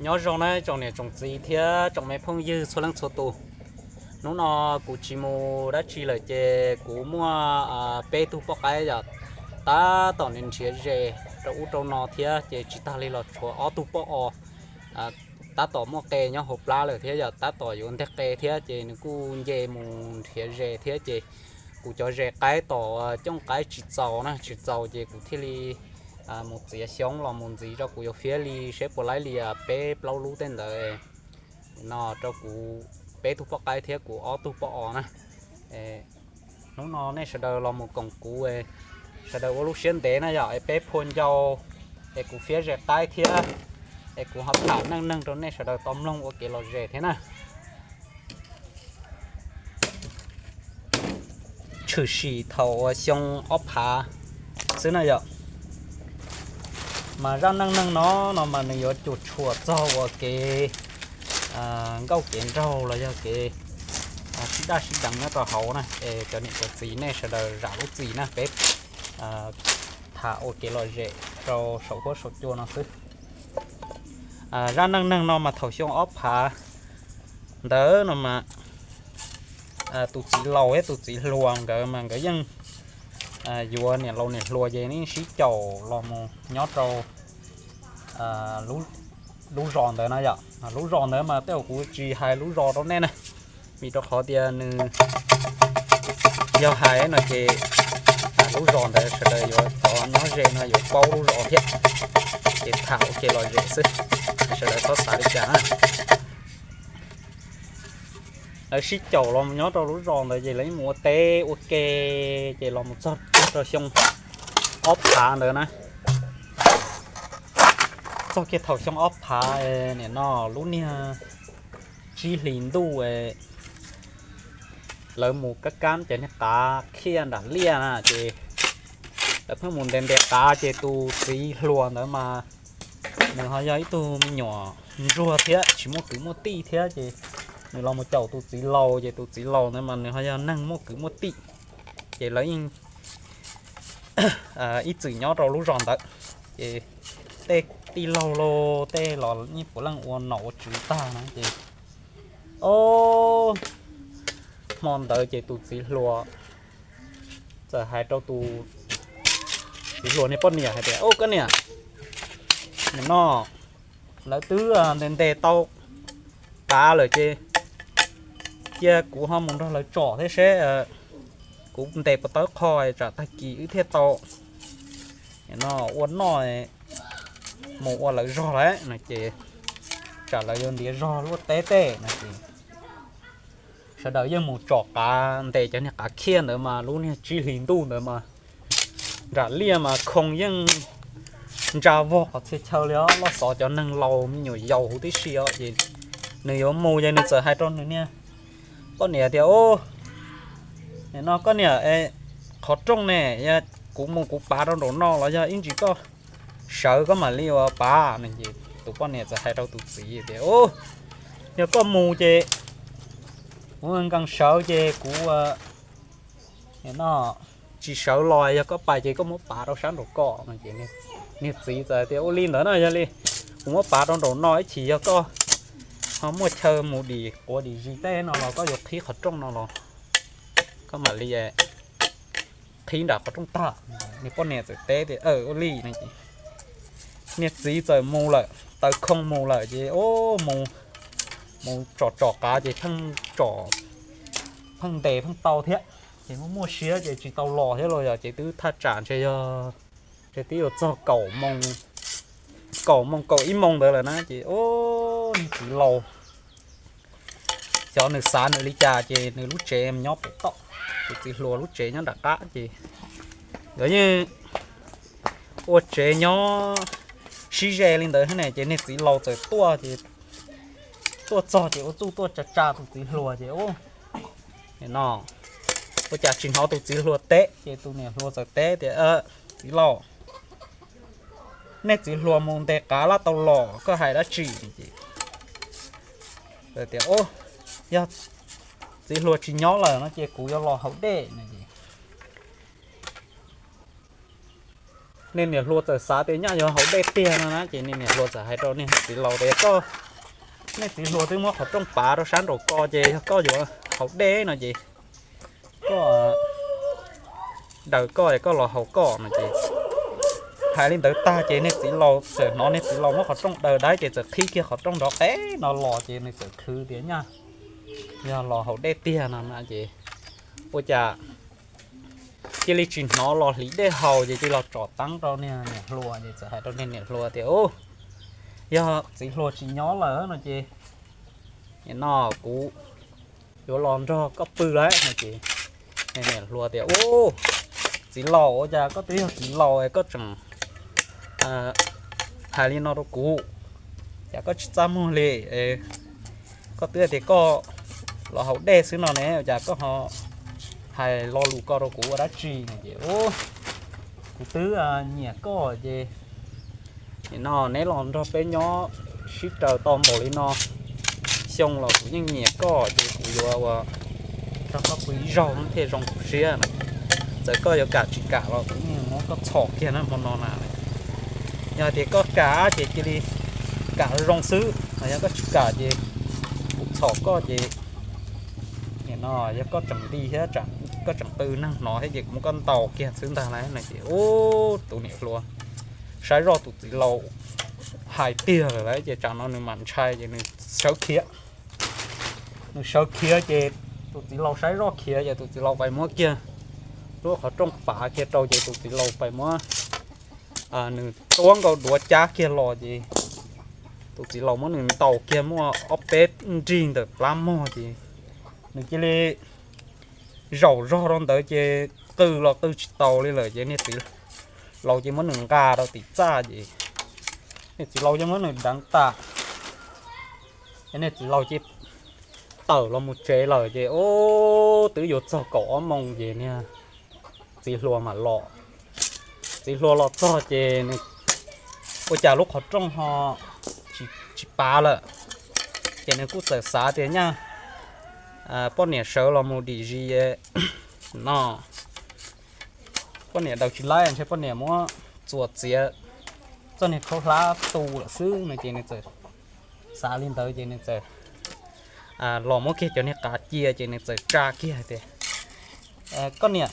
Nyob zoo na tsoom niam tsoom txiv thiab tsoom me phooj ywg txhua leej txhua tus. Hnub no kuv tsis mus dab tsi lawm ces kuv muaj peb tug poj qaib yom, tab tom nrhiav zes rau ub rau no thiab ces tsis tag li los tshuav ob tug poj os tab tom muaj qe nyob hauv plab lawm thiab yom, tab tom yuav nteg qe thiab ces nws kuj nce mus nrhiav zes thiab ces kuv cov zes qaib tom cooj qaib tsis txaus na, tsis txaus ces kuv thiaj li mus txiav xyoob los mus ntxiv rau kuv yuav fiab li seb puas laib li peb plaub lub tej ntawd no rau kuv peb tug poj qaib thiab kuv ob tug poj os na. Hnub no nej sawv daws los mus koom kuv, sawv daws ua lub siab ntev na yom, es peb phua ncau, es kuv fiab zes qaib thiab, es kuv ho tham neej neeg rau nej sawv daws tau mloog ua kev lom zem thiab na. Tshwm sim thaum uas xyoo ob phav xwb na yom. Mas zaj neej neeg no no mas nws yuav cuam tshuam txog uas kev nkauj kev nraug los yog kev sib daj sib deev nyob rau hauv na, es cov niam cov txiv nej sawv daws zam lub txim na, peb tham ua kev lom zem rau saum huab saum cua no xwb. Zaj neej neeg no mas thaum xyoo ob phav ntawd no mas tus txiv laus thiab tus txiv hluas nkawd mas nkawd yeej yuav niam laus niam hluas ces yeej sib caum los mus nyob rau lub zos ntawd na yom. Lub zos ntawd mas tej zaum kuv tsis hais lub zos rau nej na, vim rau qhov tias nws yog hais no ces lub zos ntawd sawv daws yuav cov nyob ze no yuav paub lub zos thiab. Ces tham ua kev lom zem xwb, sawv daws txhob xav li cas na. Lawv sib caum los mus nyob rau lub zos ntawd ces lawv yeej mus ua teb ua ke, ces los mus txog rau xyoo ob phav ntawd na. Txog kiag thaum xyoo ob phav nim no lub niag tsib hlis ntuj, lawv mus kab kab cov niag qav khiaj nram liaj na ces lawv pheej mus ntes ntes qav ces tus txiv hluas ntawd mas nws ho yog ib tug me nyuam ntsuag thiab tsis muaj kwv muaj tij thiab ces nws los mus caum tus txiv laus ces tus txiv laus ntawd mas nws ho yog neeg muaj kwv muaj tij. Ces lawv yeej ib txwm nyob rau lub zos ntawd, ces tej tij laug los tej los yeej puav leej ua nom ua tswv tag na ces, o, hmo ntawd ces tus txiv hluas txawm hais rau tus txiv hluas niag poj niam hais tias, o koj niam, nim no lawv twb ntes ntes tau qav lawm ces cia kuv ho mus nrog lawv tsom thiab seb kuv ntes puas tau qho tsam tag kis wb thiaj tau ua noj mus ua lawv zog lawm no ces tsam lawv yuav ntiav zog luaj teb tej no ces sawv daws yeej mus tsom qav ntes cov niag qav khiaj ntawd mas lub niag tsib hlis ntuj ntawd mas nram liaj mas khoo yeej ntsa vog qhov txhia chaw li os, loj xov cov neeg laus me nyuam yaus huv tib si os ces nws yuav mus ces nws txawm hais rau nws niag poj niam tias, o, nim no koj niam, qhov rooj ne, kuv mus kuv pav rau nraum no los yog ib ntsis koj sawv koj mam li ua pav no ces tus poj niam txawm hais rau tus txiv tias, o, yog koj mus ces kuv nkees sawv ces kuv nim no tsis sawv los, yog koj pais ces koj muab pav rau sab nraum ko no ces niag txiv txawm tias, ua li ntawd no yog li kuv muab pav rau nraum no ib chim yog koj ho muaj chaw mus dim quav dim zis tej no los koj yuav qhib qhov rooj no los koj mam li qhib nram qhov rooj tag. Niag poj niam txawm teb tias, ua li no ces niag txiv txawm mus lawm, taws khoo mus lawm ces mus, mus tsom tsom qav ces pheej tsom, pheej ntes pheej tau thiab. Ces muaj muaj siab ces tsis tau los thiab los yog ces twb thaj tsam ntshe yog, ntshe twb yuav txog kaum moos, kaum moos kaum ib moos ntawd lawm na ces niag txiv laus xyov nws xav nws li cas ces nws lub tsev nyob pem toj, ces txiv hluas lub tsev nyob nram qab ces nkawd yeej ua tsev nyob sib ze li ntawd ne ces niag txiv laus txawm tuaj ces tuaj txog ces ua txuj tuaj tsa tsa tus txiv hluas ces no ua cas tsis hnov tus txiv hluas teb ces tus niam hluas txawm teb tias, txiv laus, nej txiv hluas mus ntes qav laj tau los koj hais dab tsi? Ces tias, yog txiv hluas tsis nyob lawm no ces kuv yuav los haus dej no es Nej niam hluas txawm xav tias nyaj yog haus dej tiag no na, ces nej niam hluas txawm hais rau nej txiv laus tias, koj, nej txiv hluas twb muab qhov rooj pav rau sab nraum ko, ces yog koj yuav haus dej no ces koj daws koj es koj los haus koj no ces. Hais li ntawd tag ces nej txiv laus txawm hnov nej txiv laus muab qhov rooj daws daib ces txawm qhib kiag qhov rooj nrov qeb no los ces nws txawm khwv tias nyaj yog los haus dej tiag no na ces ua cas cia li tsis hnov los hliv dej haus ces cia li los tsom teeb rau niag niam hluas ces txawm hais rau niag niam hluas tias, u, yog txiv hluas tsis nyob lawm no ces, nim no kuv yuav los nrog koj pw lawm no ces niam hluas tias, u, txiv laus, ua cas koj twb yog txiv laus koj tseem hais li no rau kuv, cas koj tsis txaj muag li? Koj twb tias koj los haus dej xwb no ne, ua cas koj ho hais lo lus ko rau kuv ua dab tsi no ces, u, kuv twb nyiam koj ces, nim no neb los nrog peb nyob sib raws tau npaum li no xyoo los kuv yeej nyiam koj ces kuv yuav ua nrog koj pw ib zaug thiaj zoo kuv siab no. Txawm koj yuav kam tsis kam los kuv yeej muab koj txhom kiag na hmo no na. Yog tias koj kam ces cia li kam zoo xwb, yog koj tsis kam ces kuv txhom koj ces, nim no yog koj tseem li thiab, koj tseem qw neeg hnov thiab ces kuv muab koj ntaus kiag xwb ntag lauj no ces, u, tus niam hluas saib zoj tus txiv laus hais tiag lawm lauj ces tsam no nws mam ntshai ces nws sawv khiav. Nws sawv khiav ces tus txiv laus saib zoj khiav ces tus txiv laus pais muab kiag lub qhov rooj pav kiag rau ces tus txiv laus pais muab nws tuab nkaus duav cab kiag los ces tus txiv laus muab nws ntaus kiag muaj ob peb nrig ntawm plab mog ces nws cia li zaum zog rau ntawd ces qw los qw tsis taus li lawm ces niag txiv laus ces muab nws nqa rau tim txaj ces niag txiv laus ces muab nws deev tas. Ces niag txiv laus ces tawm los mus tsev lawm ces, u, twb yuav txog kaum ob moos ces niag txiv hluas mam los. Txiv hluas los txog ces ua cas lub qhov rooj ho tsis pav lawm. Ces nws kuj txawm xav tias nyaj poj niam sawv los mus dim zis no, poj niam daws tsis laib ntshe poj niam muab txuas txiav txoj niag khaub hlab tu lawm xwb no ces nws txawm xav li ntawd ces nws txawm los muab kiag cov niag qav cia ces nws txawm tsa kiag hais tias, koj niam,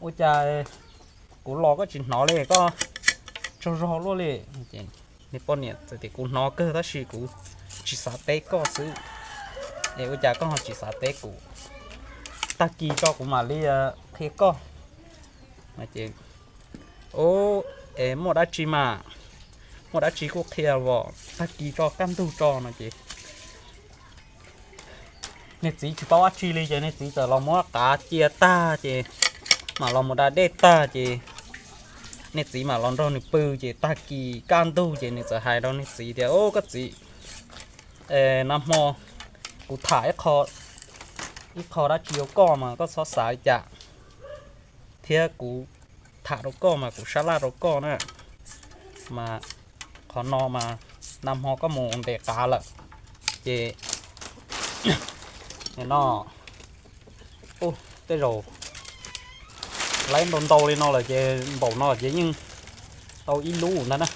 ua cas kuv los koj tsis hnov li, koj tsaug zog luaj li? Niag poj niam txawm tias kuv hnov kawg tab sis kuv tsis xav teb koj xwb. Es ua cas koj ho tsis xav teb kuv? Tag kis tso kuv mam li qhia koj. Ces, u, es muaj dab tsi mas, muaj dab tsi kuj qhia os, tag kis tso kaj ntug tso no ces niag txiv tsis paub dab tsi li ces niag txiv txawm los muab qav cia tag ces mam los mus da dej tag ces niag txiv mam los nrog nws pw ces tag kis kaj ntug ces nws txawm hais rau niag txiv tias, u, koj txiv, nag hmo kuv tham ib qho dab tsi rau koj mas koj txhob xav li cas, thiab kuv tham rau koj mas kuv sab laj rau koj na, mas qhov no mas nag hmo koj mus ntes qav lawm ces no, u, tej zaum laib ntau ntau li no lawm ces npaum no ces yeej tau ib lub ntag na,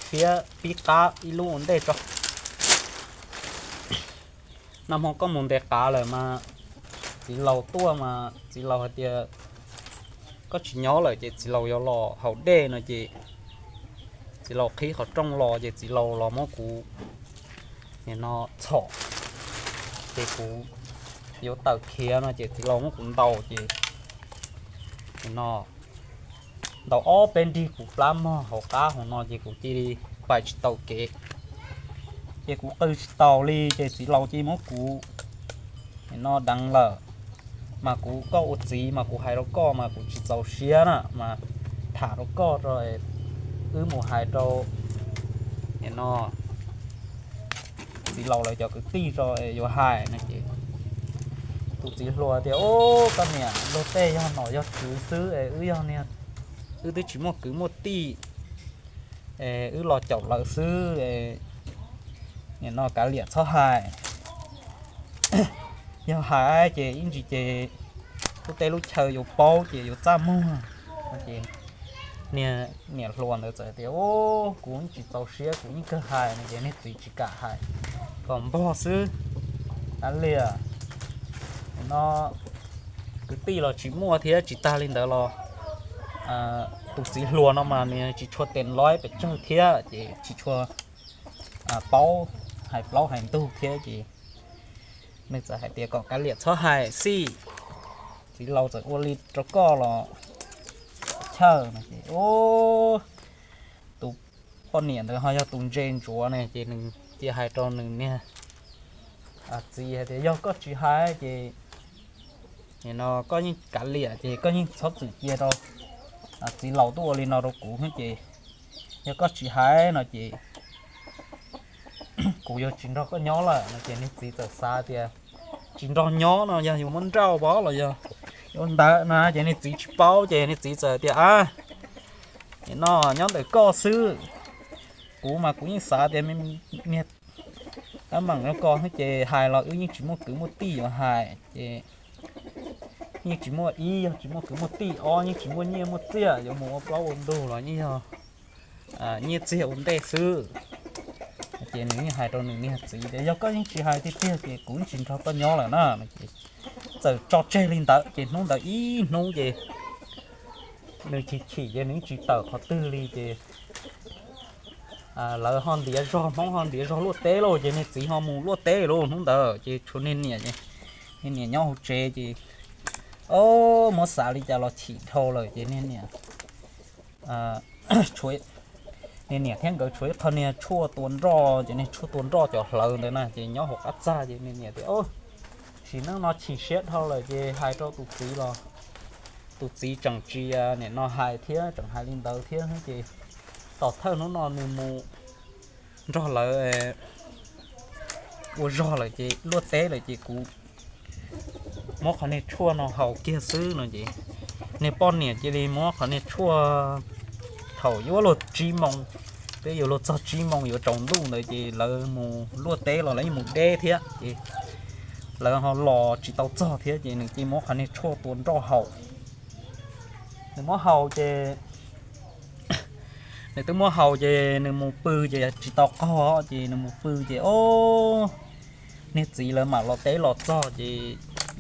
thiab pib qab ib lub ua ntej tso. Nag hmo koj mus ntes qav lawm mas txiv laus tuaj mas txiv laus hais tias koj tsis nyob lawm ces txiv laus yuav los haus dej no ces txiv laus qhib qhov rooj los ces txiv laus los muab kuv no txhom, ces kuv yuav tawm khiav no ces txiv laus muab kuv ntaus ces no ntaus ob peb nrig kuv plab mog hauv qab hauv no ces kuv cia li pais tsis taus kev. Ces kuv qw tsis taus li ces txiv laus cia li muab kuv no deev lawm. Mas kuv, koj ua txiv mas kuv hais rau koj mas kuv tsis txaus siab na mas tham rau koj rau, wb mus hais rau no txiv laus lawv cov kwv tij tso yuav hais no ces tus txiv hluas tias, u, koj niam, luag tej yog nom yog tswv xwb es wb yog niag, wb twb tsis muaj kwv muaj tij es wb los caum lawv xwb, nim no kav liam txhob hais. Yog hais ces ib ntsis ces lub teb lub chaw yuav paub ces yuav txaj muag. Ces niag niam hluas ntawd txawm tias, Ub, kuv yeej tsis txaus siab, kuv yeej kawg hais no ces niag txiv tsis kam hais, kom npog xwb. Av liam no kwv tij los tsis muaj thiab, tsis tag li ntawd los tus txiv hluas no mas nws tsis tshua tes lov pes tsawg thiab ces tsis tshua paub hais plaub hais ntug thiab ces nws txawm hais tias kom kav liam txhob hais xij, txiv laus txawm ua li rau koj los chawj no ces tus poj niam ntawd ho yog tus ntse ntsuav ne ces nws cia hais rau nws niag txiv hais tias yog koj tsis hais ces no koj yeej kav liam ces koj yeej txhob txwm cia rau txiv laus tuaj ua li no rau kuv ces yog koj tsis hais no ces kuv yuav tsis nrog koj nyob lawm no ces niag txiv txawm xav tias tsis nrog nyob no yog yuav muab nrauj pov los yog yuav ntawd no ces niag txiv tsis paub ces niag txiv txawm tias a, no nyob ntawm koj xwb, kuv mas kuv yeej xav tias niag tab meem rau koj ces hais los wb yeej tsis muaj kwv muaj tij yuav hais ces yeej tsis muaj, ib yog tsis muaj kwv muaj tij, ob yeej tsis muaj nyiaj muaj txiaj yuav mus ua plaub ua ntug los yeej yog nyiaj txiag ua ntej xwb. Ces nws yeej hais rau nws niag txiv tias yog koj yeej tsis hais tiag tiag ces kuv yeej tsis nrog koj nyob lawm na. Ces txawm tso tseg li ntawd ces hnub ntawd ib hnub ces nws chim chim ces nws yeej tsis tawm qhov twg li ces lawv ho ntiav zog, Hmoob ho ntiav zog luaj teb lauj ces niag txiv ho mus luaj teb lauj. Hnub ntawd ces tshuav niag niam, niag niam nyob hauv tsev ces o, muab xav li cas los chim dhau lawm ces niag niam niag niam thiab nkawd tshuav ib qho niag tshuaj tua nroj ces niag tshuaj tua nroj cov hlawv ntawd na ces nyob hauv qab txaj ces niag niam tias sim neej no chim siab dhau lawm ces hais rau tus txiv los tus txiv tseem tsis nim no hais thiab tseem hais li ntawd thiab ces tom thawj hnub no nws mus nrog lawv ua zog lawm ces luaj teb lawm ces kuv muab qhov niag tshuaj no haus kiag xwb no ces niag poj niam cia li muab qhov niag tshuaj thaum yuav luag tsib moo, twb yuav luag txog tsib moo yuav tsaus ntuj ntawd ces lawv mus luaj teb los lawv yeej mus deb thiab ces lawv ho los tsis tau txog thiab ces nws cia li muab qhov niag tshuaj tua nroj haus. Nws muab haus ces nws twb muab haus ces nws mus pw ces tsis tau qaug ces nws mus pw ces o, niag txiv lawv mam los teb los txog ces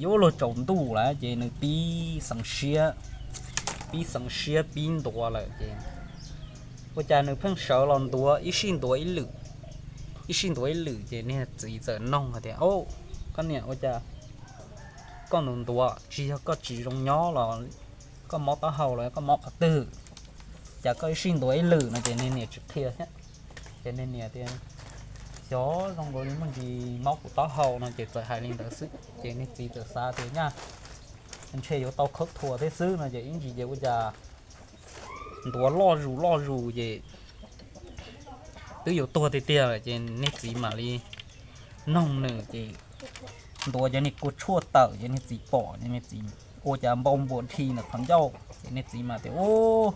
yuav luag tsaus ntuj lawm ces nws pib xeev siab, pib xeev siab pib ntuav lawm ces ua cas nws pheej sawv los ntuav ib sij ntuav ib lwm, ib sij ntuav ib lwm ces niag txiv txawm noog hais tias, Au, koj niam, ua cas koj ntuav ntuav tsis yog koj tsis zoo nyob los koj mob taub hau los koj mob qhov twg, cas koj ib sij ntuav ib lwm no ces niag niam tsis qhia thiab. Ces niag niam tias, Xyov zoo nkaus li muaj ntsis mob kuv taub hau no ces txawm hais li ntawd xwb ces niag txiv txawm xav tias nyaj ntshe yuav tau khaub thuas thiab xwb no ces ib ntsis ces ua cas ntuav loj zus loj zus ces twb yuav tuag tiag tiag lawm ces niag txiv mam li noog nws ces ntuav cov niag kua tshuaj tawm ces niag txiv pom ces niag txiv ua cas npau npuas dhi ntawm qhov ncauj ces niag txiv mas tias, Ub,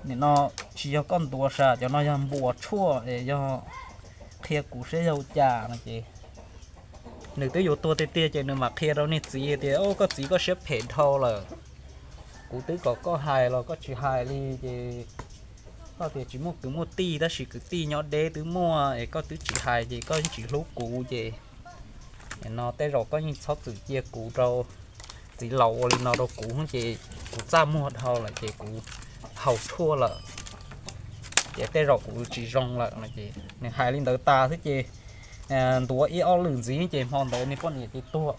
nim no tsis yog koj ntuav sas, cov no yog npuas tshuaj es yog qhia kuv saib yog ua cas no ces nws twb yuav tuag tiag tiag ces nws mam qhia rau niag txiv tias, Au, koj txiv, koj siab phem dhau lawm. Kuv twb kom koj hais los koj tsis hais li ces koj tias tsis muaj kwv muaj tij tab sis kwv tij nyob deb twb muaj es koj twb tsis hais ces koj yeej tsis hlub kuv ces no tej zaum koj yeej txhob txwm cia kuv rau txiv laus ua li no rau kuv ces kuv txaj muag dhau lawm ces kuv haus tshuaj lawm ces tej zaum kuv tsis zoo lawm no ces nws hais li ntawd tas xwb ces ntuav ib ob lwm ntxiv ces hmo ntawd niag poj niam ces tuag.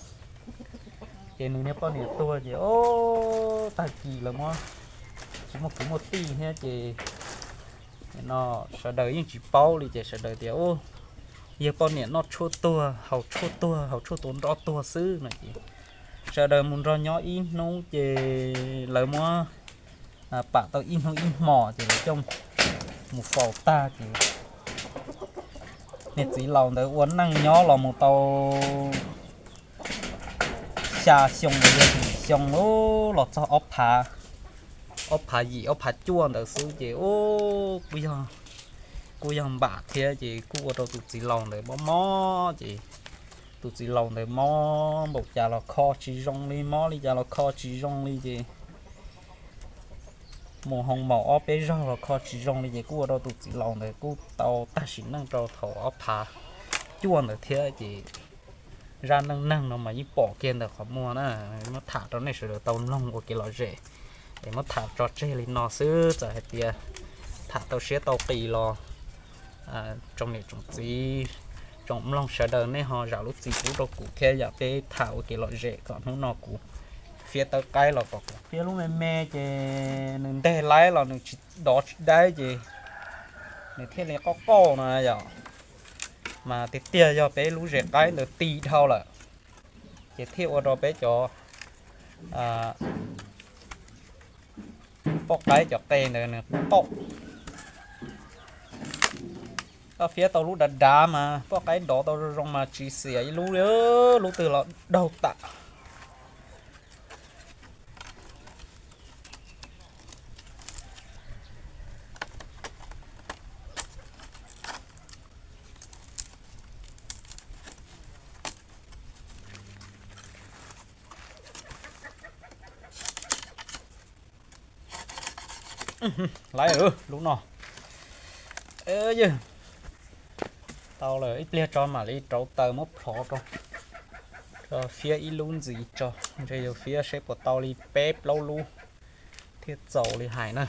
Ces nws niag poj niam tuag ces o, tag kis lawv muab, tsis muaj kwv muaj tij thiab ces no sawv daws yeej tsis paub li ces sawv daws tias, Ub, yawg poj niam noj tshuaj tuag, haus tshuaj tuag, haus tshuaj tua nroj tuag xwb no ces sawv daws mus nrog nyob ib hnub ces lawv muab pam tau ib hnub ib hmos ces lawv coj mus faus tag ces niag txiv laus ntawd ua neej nyob los mus tau xya xyoo los yog yim xyoo los txog ob phav, ob phav yim ob phav cuaj ntawd xwb ces kuj yog npam thiab ces kuj ua rau tus txiv laus ntawd mob mob ces Tus txiv laus ntawd mob npaum cas los kho tsis zoo li, mob li cas los kho tsis zoo li ces mus hoo maum ob peb zaug los kho tsis zoo li ces kuj ua rau tus txiv laus ntawd kuj tau tag sim neej rau thaum ob phav cuaj ntawd thiab ces zaj neej neeg no mas yeej pom kiag ntawm qhov muag na. Muab tham rau nej sawv daws tau mloog ua kev lom zem es muab tham tso tseg li no xwb. Txawm hais tias tham tau siab tau qis los tsoom niam tsoom txiv, tsoom mloog sawv daws nej ho zam lub txim pub rau kuv thiab yom. Peb tham ua kev lom zem kom hnub no kuv fiab tawb qaib los kom kuv fiab lub me me ces nws nteg laib los nws tsis dov tsis daib ces nws thiaj li qoj qoj no yom. Mas tiag tiag yog peb lub zes qaib ntawd ti dhau lawm ces thiaj ua rau peb cov poj qaib cov qe ntawd nws qoj. Koj fiab tau lub dav dav mas poj qaib dov tau zoo zoo mas tsis xiam ib lub li, lub twg los daug tam. Lawm lub no, yog tau lawm ib pliag tso mam li rauv taws muab plhov rau, fiab ib lub ntxiv tso, ntshe yuav fiab seb puas tau li peb plaub lub thiaj txaus li hais na.